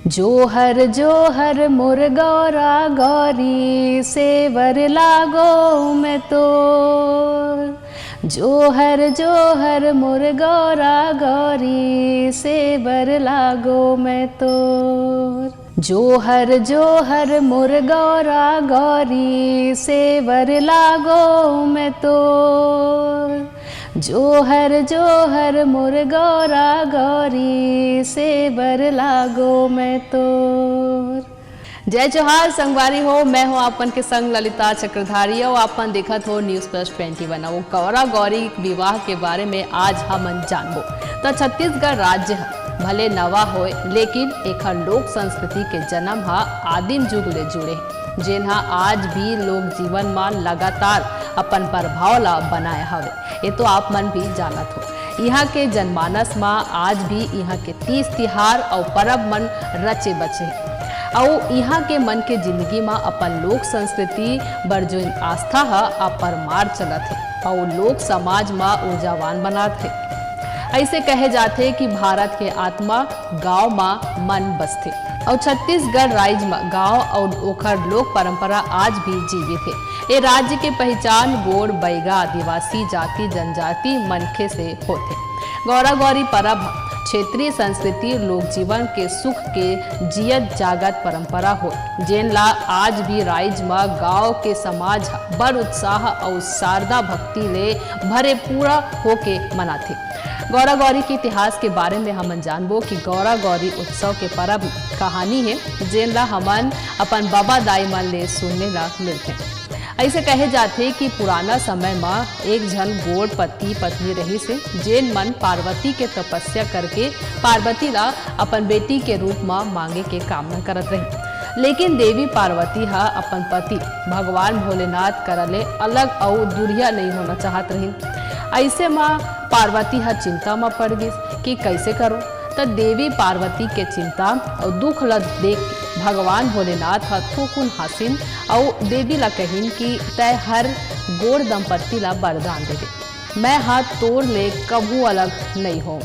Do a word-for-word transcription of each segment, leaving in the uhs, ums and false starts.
जोहर जोहर मोर गौरा गौरी, सेवर लागो मैं तोर। जोहर जोहर मोर गौरा गौरी, सेवर लागो मैं तोर। जोहर जोहर मोर गौरा गौरी, सेवर लागो मैं तोर। जोहर जोहर मोर गौरा गौरी, सेवर लागो मैं तोर। जय जोहार संगवारी हो, मैं हूं आपन के संग ललिता चक्रधारी अउ आपन देखत हो News Plus Twenty One। अउ गौरा गौरी विवाह के बारे में आज हमन जानबो। त छत्तीसगढ़ राज्य ह भले नवा होय, लेकिन एखर लोक संस्कृति के जन्म ह आदिम जुग ले जुड़े हे, जेन ह आज भी लोक जीवन म लगातार अपन प्रभाव ला बनाए हवे। ये तो आप मन भी जानत हो। इहाँ के जनमानस म आज भी इहाँ के तीज तिहार अउ परब मन रचे बचे हे, अउ इहाँ के मन के जिंदगी म अपन लोक संस्कृति बर जोन आस्था ह अपरमार चलत हे, अउ लोक समाज म ऊर्जावान बनात हे। अइसे कहे जाथे कि भारत के आत्मा गांव म मन बसथे, अउ छत्तीसगढ़ राज म गांव अउ ओखर लोक परंपरा आज भी जीवित हे। ए राज्य के पहिचान गोंड़, बइगा, आदिवासी जाति जनजाति मनखे से होथे। गौरा गौरी परब ह क्षेत्रीय संस्कृति, लोक जीवन के सुख के जियत जागत परंपरा होय, जेन ला आज भी राइज म गांव के समाज ह बड़ उत्साह अउ शारदा भक्ति ले भरे पूरा होके मनाथे। गौरा गौरी के इतिहास के बारे में हमन जानबो कि गौरा गौरी उत्सव के परब कहानी हे, जेन ला हमन अपन बाबा दाई मन ले सुनने ला मिलथे। अइसे कहे जाथे कि पुराना समय म एक झन गोंड़ पति पत्नी रहिस हे, जेन मन पार्वती के तपस्या करके पार्वती ला अपन बेटी के रूप म मांगे के कामना करत रहिन। लेकिन देवी पार्वती ह अपन पति भगवान भोलेनाथ करा ले अलग अउ दुरिहा नइ होना चाहत रहिन। अइसे म पार्वती ह चिंता म पड़ गिस कि कइसे करो। त देवी पार्वती के चिंता अउ दुख ल देख के भगवान भोलेनाथ ह थोकुन हासिन अउ देवी ल कहिन कि तैं हर गोंड़ दंपत्ति ल वरदान दे दे, मैं ह तोर ले कभू अलग नइ हों।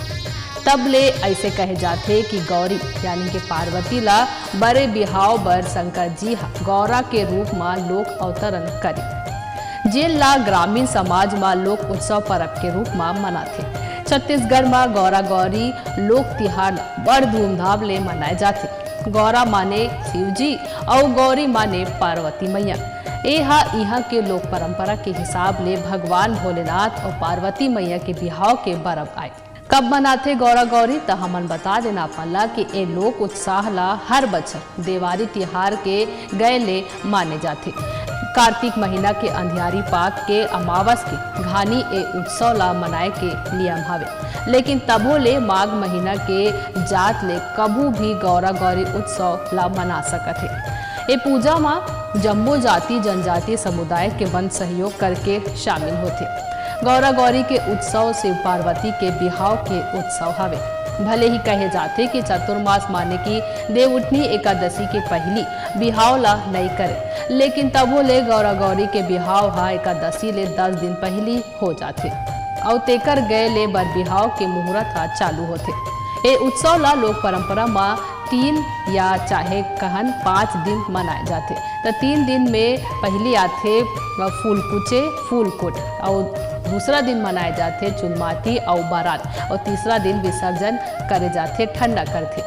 तब ले अइसे कहे जाथे कि गौरी यानी कि पार्वती ल बरे बिहाव बर शंकर जी ह गौरा के रूप म लोक अवतरण करिन, जेन ला ग्रामीण समाज म लोक उत्सव परब के रूप म मनाथे। छत्तीसगढ़ म गौरा गौरी लोक तिहार ल बड़ धूमधाम ले मनाए जाथे। गौरा माने शिव जी अउ गौरी माने पार्वती मैया। ए ह इहाँ के लोक परंपरा के हिसाब ले भगवान भोलेनाथ अउ पार्वती मैया के बिहाव के परब आय। कब मनाथे गौरा गौरी, त हमन बता देना अपन ला कि ए लोक उत्साह ला हर बछर देवारी तिहार के गए ले माने जाथे। कार्तिक महीना के अंधियारी पाख के अमावस के घानी ए उत्सव ला मनाए के नियम हवे, लेकिन तभो ले माघ महीना के जात ले कभू भी गौरा गौरी उत्सव ला मना सकत हे। ए पूजा म जम्मो जाति जनजाति समुदाय के मन सहयोग करके शामिल होथे। गौरा गौरी के उत्सव शिव पार्वती के बिहाव के उत्सव हवे। भले ही कहे जाथे कि चतुर्मास माने कि देवउठनी एकादशी के पहिली बिहाव ला नइ करे, लेकिन तभो ले गौरा गौरी के बिहाव ह एकादशी ले दस दिन पहिली हो जाथे अउ तेकर गए ले बर बिहाव के मुहूर्त ह चालू होथे। ए उत्सव ला लोक परंपरा म तीन या चाहे कहन पाँच दिन मनाए जाथे। त तीन दिन में पहिली आथे फूलकुचे, फूलकुट, अउ दूसरा दिन मनाए जाथे चुनमाटी अउ बारात, अउ तीसरा दिन विसर्जन करे जाथे, ठंडा करथे।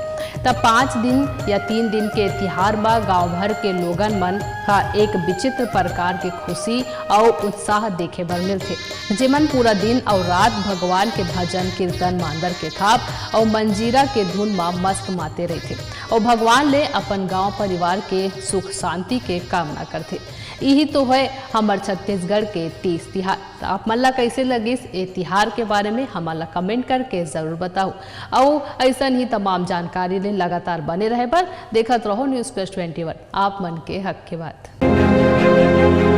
त पाँच दिन या तीन दिन के तिहार म गांव भर के लोगन मन ह एक विचित्र प्रकार के खुशी अउ उत्साह देखे बर मिलथे, जेमन पूरा दिन अउ रात भगवान के भजन, कीर्तन, मांदर के थाप अउ मंजीरा के धुन म मस्त माते रहिथे अउ भगवान ले अपन गांव परिवार के सुख शांति के कामना करथे। इही तो होय हमर छत्तीसगढ़ के तीज तिहार। त आप मन ला कइसे लगिस ए तिहार के बारे में, हमन ला comment करके जरूर बताओ। अउ अइसन ही तमाम जानकारी ले लगातार बने रहे बर देखत रहो News Plus Twenty One, आप मन के हक के बात।